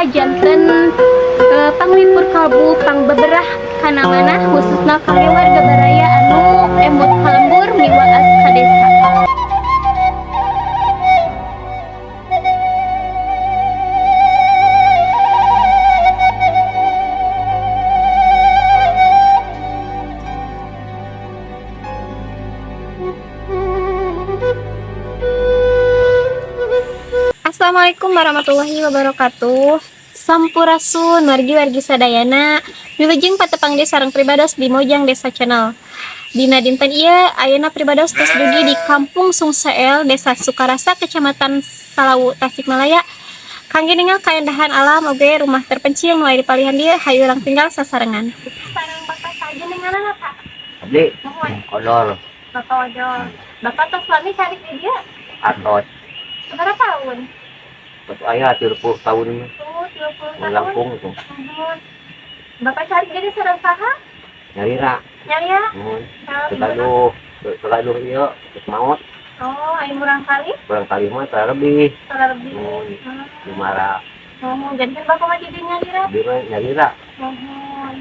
Janten panglipur kalbu, pangbeberah kana manah, khususna kangge warga baraya anu emut ka lembur miwaas ka desa. Assalamualaikum warahmatullahi wabarakatuh. Sampurasun wargi-wargi sadayana. Wilujeng patepang deui sareng pribados di Mojang Desa Channel. Dina dinten ieu ayeuna pribados tos dugi di Kampung Sungseel, Desa Sukarasa, Kecamatan Salawu, Tasikmalaya. Kangge ningal kaendahan alam oge rumah terpencil nu aya di palihan dieu, hayu urang tinggal sasarengan. Sareng Bapak saja dengan Pak? Abdi. Nuhun. Odol. Bapak Odol. Bapak tos lami calik di dieu? Atos. Sabaraha tahun? Tos aya 30 tahun. Oh, 30 tahun. Langkung itu. Nuhun. Bapak calik jadi sareng saha? Nyalira. Nyalira? Nuhun. Kalau ibu? Tegaduh, tegaduh ieu geus maot. Oh, aya murangkalih? Murangkalih mah tara lebih. Tara lebih. Nuhun. Lumara. Nuhun, janten bapak mah jadi nyalira. Abdi mah nyalira. Nuhun.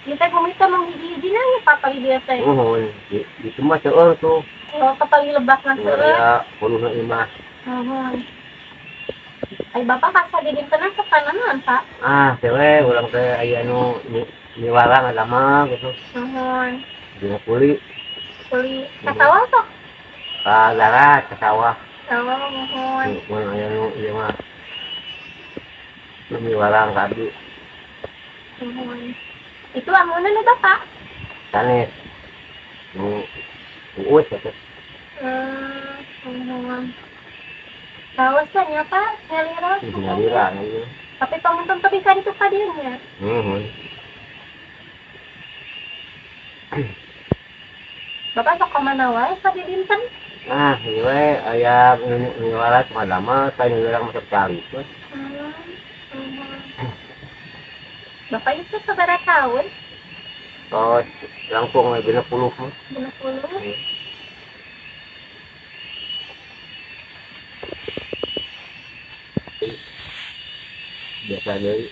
Ieu teh bumi teh mung hiji-hijina nya Pak pali dieu teh. Nuhun. Di ditu mah seueur tuh. Oh, kapali lebak mah seueur. Aya puluhna imah. Nuhun. Ai bapak kasa di dintenan sok naon, Pak? Ah, teh we urang teh aya anu miwarang agama gitu. Nuhun. Dina kuli. Kuli ka sawah sok? Ka darat, ka sawah. Oh, nuhun. Mun aya nu ieu mah. Nu miwarang ka abdi. Nuhun. Itu angeunna nu bapak? Sanes. Nu uus atuh. Nuhun. Raos lah nya Pak, nyalira. Nyalira, nyalira. Tapi panguntung tapi ka ditu ka dieu nya. Nuhun. Bapak sok ka mana wae ka di dinten? Ah, ieu we aya miwaras mah lama, ka urang masuk calik we. Bapak itu sabaraha tahun? Tos langkung we 60 mah. 60. Biasa deui.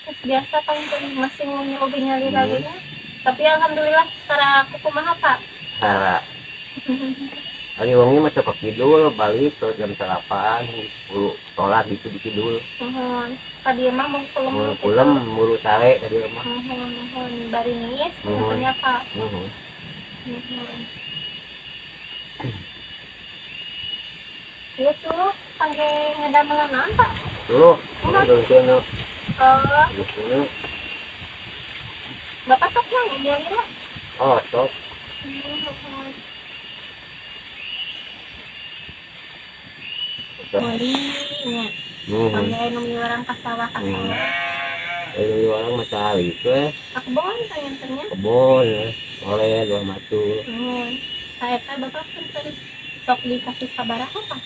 Terus biasa panginten masih ngunyah oge nyalira ge nya. Tapi alhamdulillah tara kumaha Pak? Tara. Ari wengi mah sok kidul balik ke jam 8, 10 sholat gitu di kidul. Nuhun. Ka dieu mah mung kulem. Mung kulem muru sare ka dieu mah. Nuhun, nuhun bari niis Nuhun. nya Pak. Nuhun. Nuhun. Ieu suluh kangge ngadamelan naon Pak? Suluh, ngadamelkeun. Oh. Suluh. Bapak sok nang nyalira? Oh, sok. Nuhun. Kuli nya. Nuhun. Kangge nu miwarang ka sawah ka sawah. Aya miwarang mah calik we. Ka kebon panginten nya? Kebon we. Oleh dua matul. Nuhun. Saeta bapak punten sok dikasih sabaraha Pak?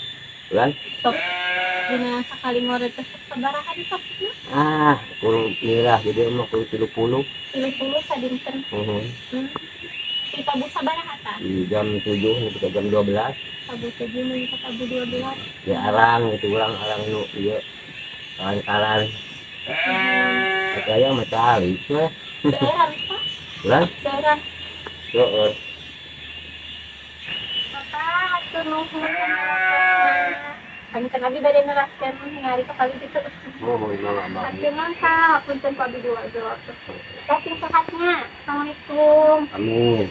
Bulan? Sok dina sakali ngoret teh sok sabaraha dikasihna? Ah, kurang mirah jadi mah kudu 30. 30 sadinten. Nuhun. Di tabuh sabaraha tah? Di jam 7 nepi ka jam 12. Tabuh 7 nepi ka tabuh 12. Ya arang gitu urang arang nu ieu. Arang-arang. Aya mah calik we. Seueuran Pak? Bulan? Seueuran. Seueur. Bapak hatur nuhun. Panginten abdi bade neraskeun ningali ka pali ditu. Nuhun mangga mangga. Hatur nuhun Pak, punten ku abdi dua waktu. Kasih sehatnya. Assalamualaikum. Amin.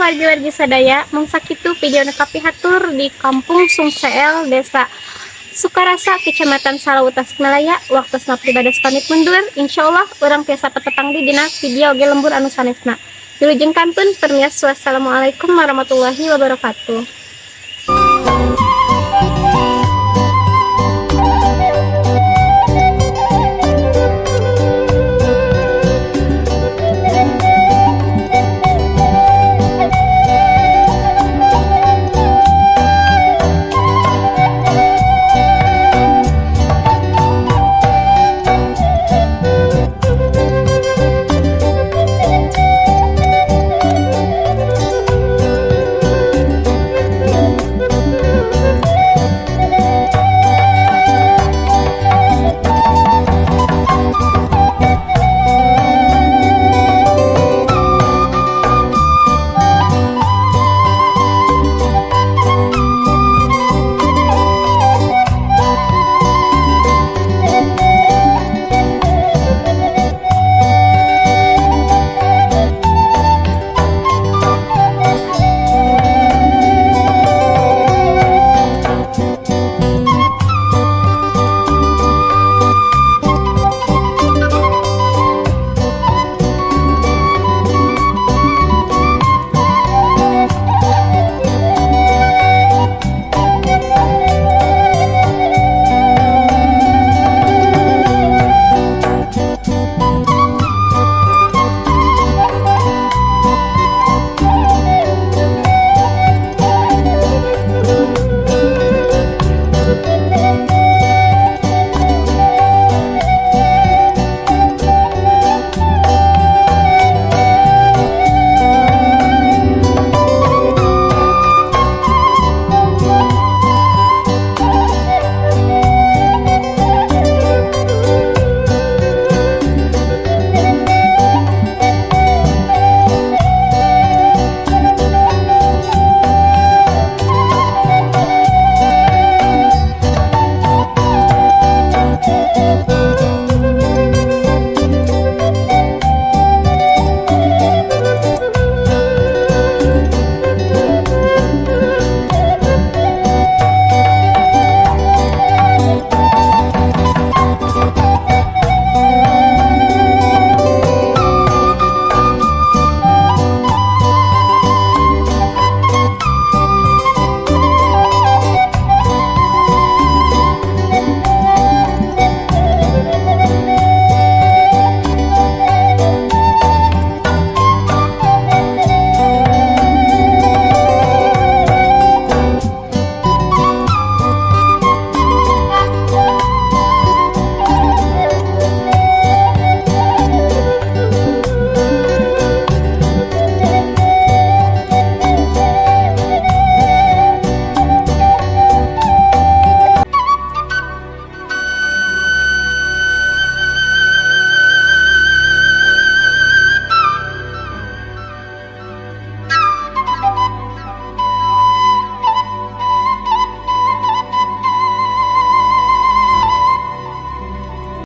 wargi-wargi sadaya, mung sakitu video nu kapihatur di Kampung Sungseel, Desa Sukarasa, Kecamatan Salawu, Tasikmalaya. Waktosna pribados pamit mundur. Insyaallah urang tiasa patepang di dina video oge lembur anu sanesna. Wilujeng kantun, permios, wassalamualaikum warahmatullahi wabarakatuh.